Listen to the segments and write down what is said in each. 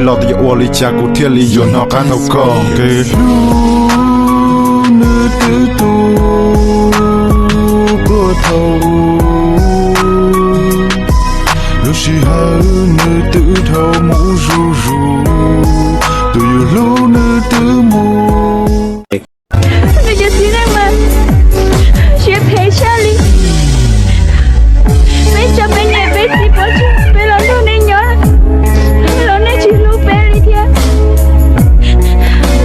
Los twb yog ua li cas kuv thiaj li yuav hnov qab ntau koj. Kev hlub nws twb tu quaj thaum lub sij hawm nws twb dhau mus zuj zus, tus yus hlub nws twb mus. Nws cov txiv neej mas siab phem tshaj li. Peb tso peb niam peb txiv pov tseg peb los nrog nej nyob, los nej tsis hlub peb li thiab.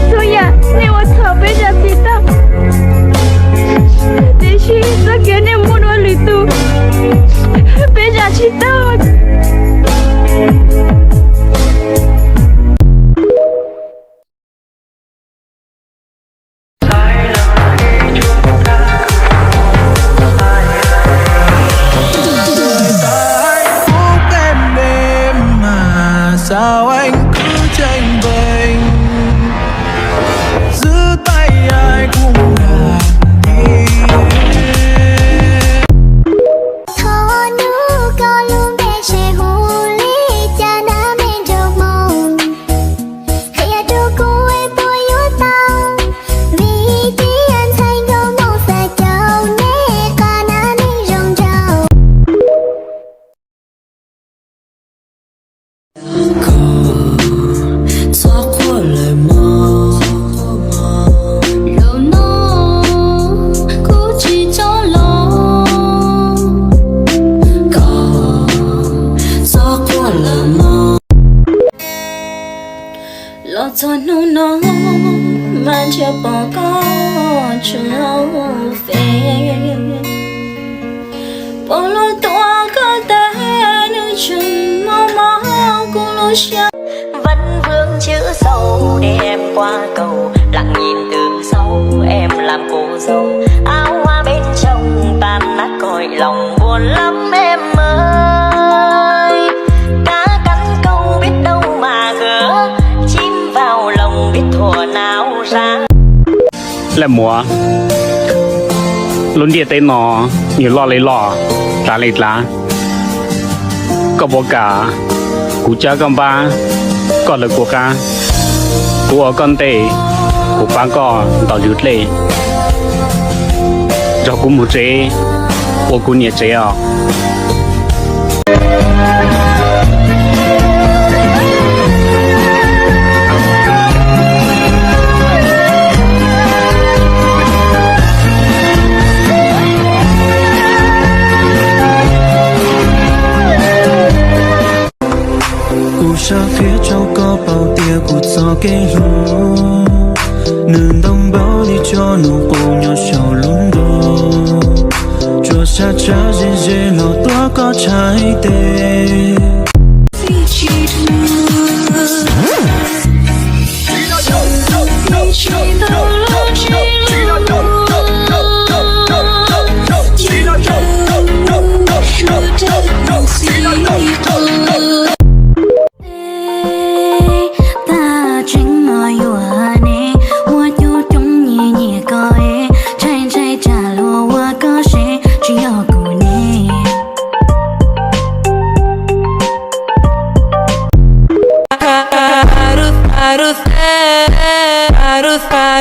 Txhua yam nej ua txhaum peb zam txim tau, tiam sis txoj kev nej mus dua lwm tus, peb zam tsis tau. Thov hnub koj lub npe tseem hu li cas na me nraug Hmoob? Qhia rau kuv es puas yuav tau, vim tias ntxhais nkauj Hmoob xav caum nej qab na neeg zoo nraug. Koj txhob quaj lawm mog, zaum no kuv tsis tso los. Koj txhob quaj lawm mog. Los txog hnub no mas ntshe pom koj tseem hauv Face. Pom lub tuam koj tag nws tseem mob mob kuv lub siab. Vẫn vương chữ sâu để em qua cầu, lặng nhìn từ sau em làm cô dâu. Áo hoa bên trong tan nát cõi lòng buồn lắm em ơi. Cá cắn câu biết đâu mà gỡ, chim vào lòng biết thuở nào ra. Laj Muas, lub ntiaj teb no nws loj li loj, dlav li dlav. Koj puas kam kuv cab koj npab koj lawv kuv qab? Kuv ua koj ntej, kuv pab koj ntaus yus dlej. Nrog kuv mus tsev, ua kuv niam tsev os. Kuv sab qhia rau koj paub tias kuv txoj kev hlub nws ntau npaum li tsob nus qus nyob saum lub ntuj, tsuas sab tsab ze ze los tuav koj tshaib teg. Paj tseeb no yuav ne, muaj coob coob nyiam nyiam koj es, ntshai ntshai tsam luag ua koj seb tsis yog kuv ne.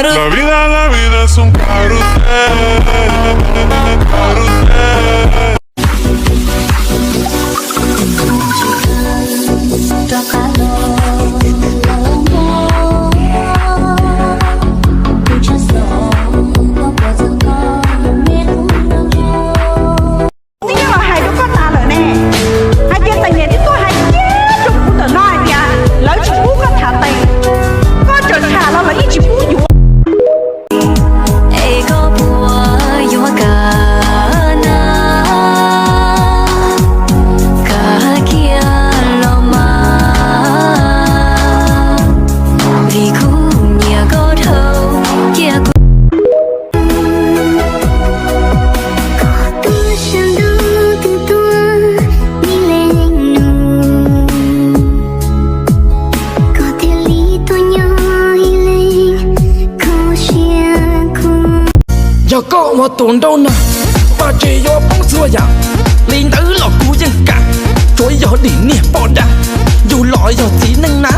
La vida, la vida es un carrusel, carrusel. Twb yeej los hais rau koj tas lawm ne, hais tias tais niam twb tuaj hais kiag rau kuv ntawm no hais tias lawv tsis pub koj tham tais, koj tseem tham los lawv yeej tsis pub yuav. Es koj puas yuav kam na, kam kiag los mas, vim kuv nyiam koj dhau cia kuv. Koj tuaj sab ntuj twb tuaj ib leeg nus, koj thiaj li tuaj nyob ib leeg kho siab khuav. Yog koj ua tus nrauj na, vaj tse yuav poob txhua yam, li ntawd los kuv yeej kam, tsuav yog dim niag poj dab, yus los yog txiv neej na.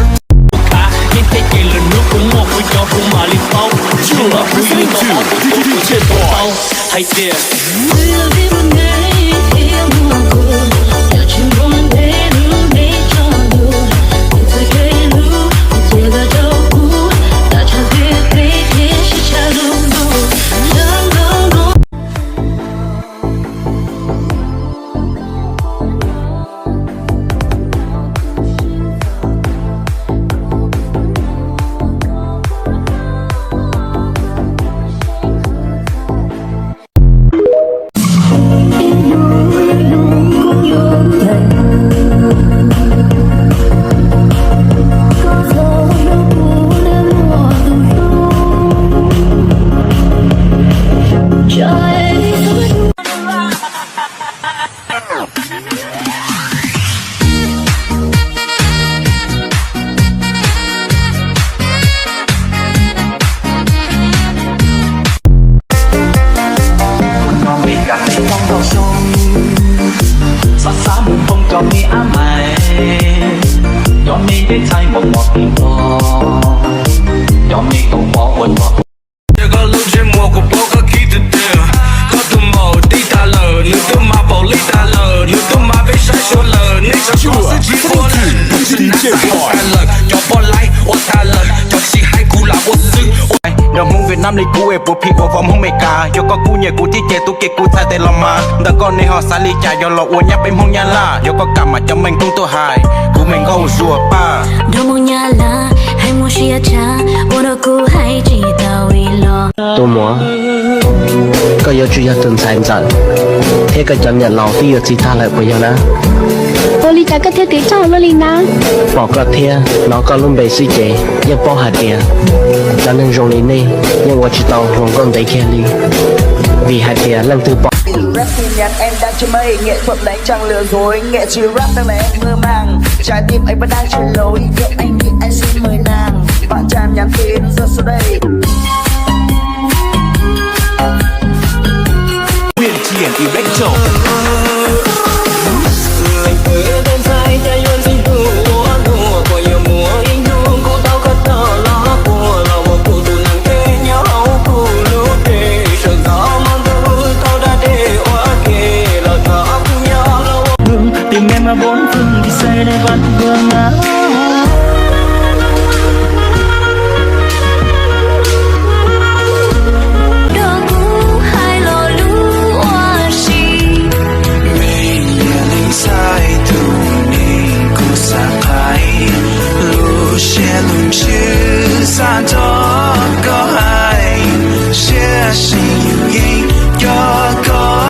Listening to D J Boy. Hais tias Xav xav mus poob cov me ab mais, cov me teb txhais mos mos pim plo, cov me tau pov ua txog. Yog koj lub ntsej muag kuv paub koj khib tiag tiag, koj tus maum tib tag lawm, nws twb mas paum li tag lawm, nws twb mas peb saib xyuas lawm, nej sawv xwb tsis ua lawm, tag lawm, cov poj laib ua tag lawm, cov tsis hais kuv lam ua xwb. Nrog Hmoob Vietnam li kuv es puas phim ua vauv Hmoob Meskas, yog koj kuj nyiam kuv thiab ces tub kev kuv txhais tes los mas, ntawm koj nej ho xav li cas, yog los ua nyab peb Hmoob Nyab Laj, yog koj kam mas cov meej tub tuaj hais, kuv meej nkauj zuag paj. Nrog Hmoob Nyab Laj hais muaj siab tshaj, ua rau kuv hais tsis tau li los. Tus muam, koj yuav tsum yog tus ntxhais ntxawm, thiab koj cov niam laus twb yuav txiv tag lawm puas yog na? Ua li cas koj thiaj tiv txoj luaj li na? Pom koj thiab hnov koj lub npe xwb ces yeej paub hais tias cov neeg zoo li nej yeej ua tsis tau hluas nkauj ntev kiag li, vim hais tias leej twg pom. Rap tin nhắn em đã cho mày, nghệ thuật đánh chặn lừa dối, nghệ sĩ rap đang là em mơ màng. Trái tim anh vẫn đang chuyển lối, yêu anh thì anh xin mời nàng. Bạn trai em nhắn tin giờ sau đây. Huyền Thiện Electro. Tìm em mà bốn phương thì say đây bắt vừa ngã. Dog kuv hais lo lus ua si. Vim yog leej txhais tus neeg kuv xav qhaib, lub siab lub ntsws xav nrog koj hais, siab sij yooj yeej coj koj.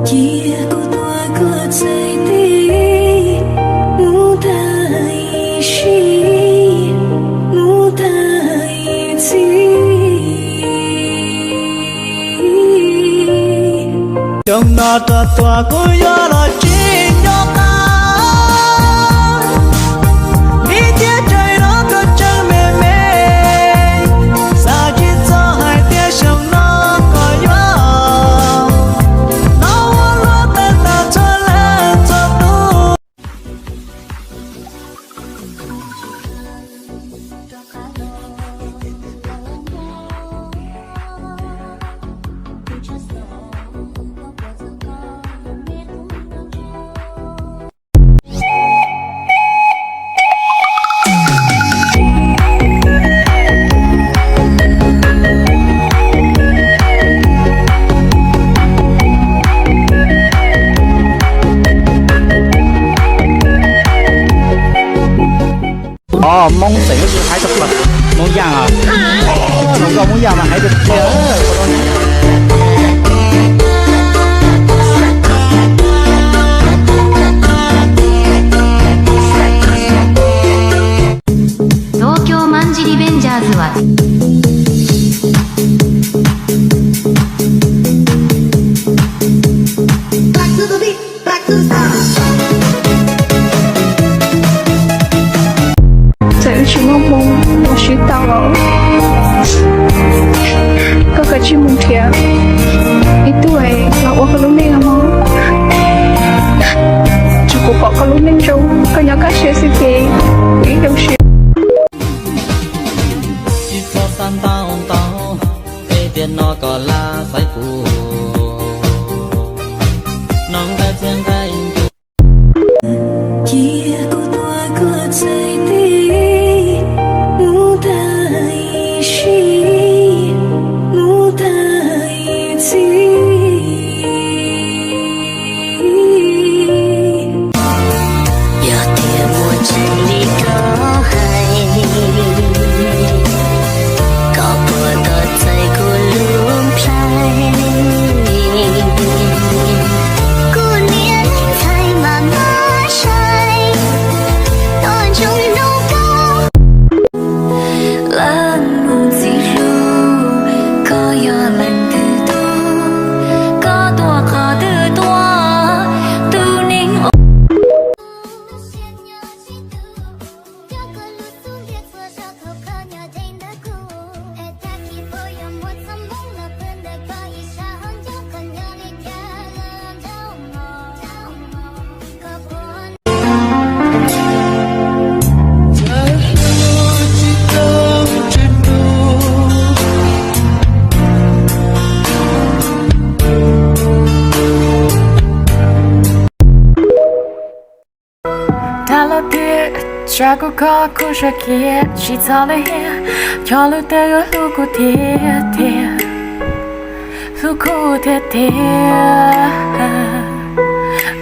Cia kuv tuav koj txhais tes mus tag ib sim, mus tag ib txhis. Xyoo no rau tuag kuv yuav los tsis nco qab, vim tiam sis no koj tseem me me, xav tsis txog hais tias xyoo no koj yuav los ua luaj tag nrho txhua leej txhua tus. Os, Hmoob xeem lub tsis hais tau plaws, Hmoob Yaj os. Hluas nkauj Hmoob Yaj mas hais tiag tiag. Tokyo Manji Revengersは Txawm wb tsis muaj hmoo los swb tau los koj kav tsij mus nrhiav ib tug los ua koj lub neej os mog. Nyob kaj siab xwb ces kuv ib zoo siab. Tsis txhob xav ntau ntau, es tiam no koj lam xaiv kuv. Nov nqaij txiag nqaij ncuv. Cia kuv tuav koj txhais tes, mus tag ib sim, mus tag ib txhis. Yog tias muaj tseeb li koj hais, koj puas tau txais kuv lub nplhaib? Kuv niam leej ntxhais mas muab sai, tuaj ntsoov hnub koj. Leej mus txiv hluas, koj yog leej twg tuaj? Koj tuaj qhov twg tuaj? Tus neeg Dag los tiag, tsam kuv kho kuv sab khiav tsis txhob lawm thiab. Cov lus twg yuav hlub kuv thiab tiag, hlub kuv thiab tiag.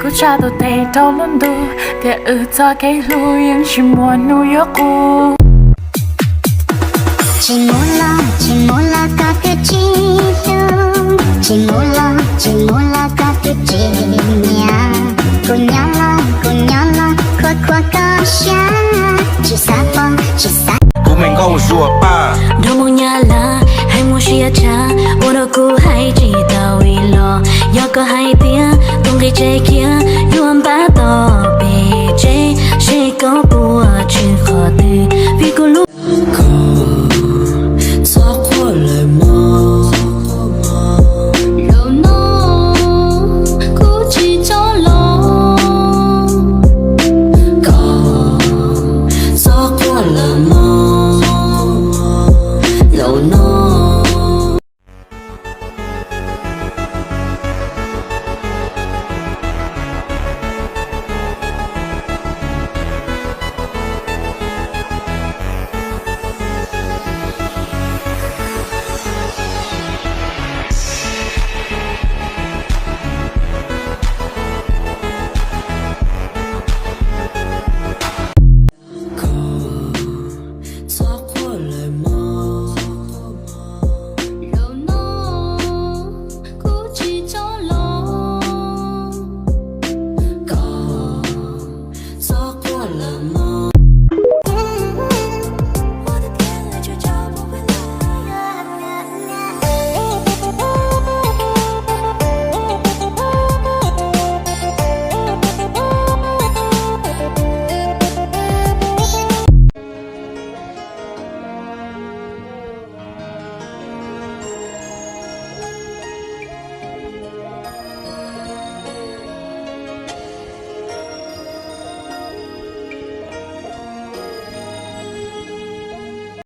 Kuv tsa tus tes rau lub ntuj, tiam wb txoj kev hlub yeej tsis muaj hnub yuav qub. Tsis mus los, tsis mus los koj twb tsis hlub, tsis mus los, tsis mus los koj twb tsis nyiam. Kuv nyob los, kuv nyob los khuam khuam koj siab, tsis xav pom, tsis xav. Kuv me nkauj Zuag Paj. Nrog mus Nyab Laj, hais mus siab tshaj, ua rau kuv hais tsis tau li los. Yog koj hais tias tus nqi tseg kiag, yuav npaj tos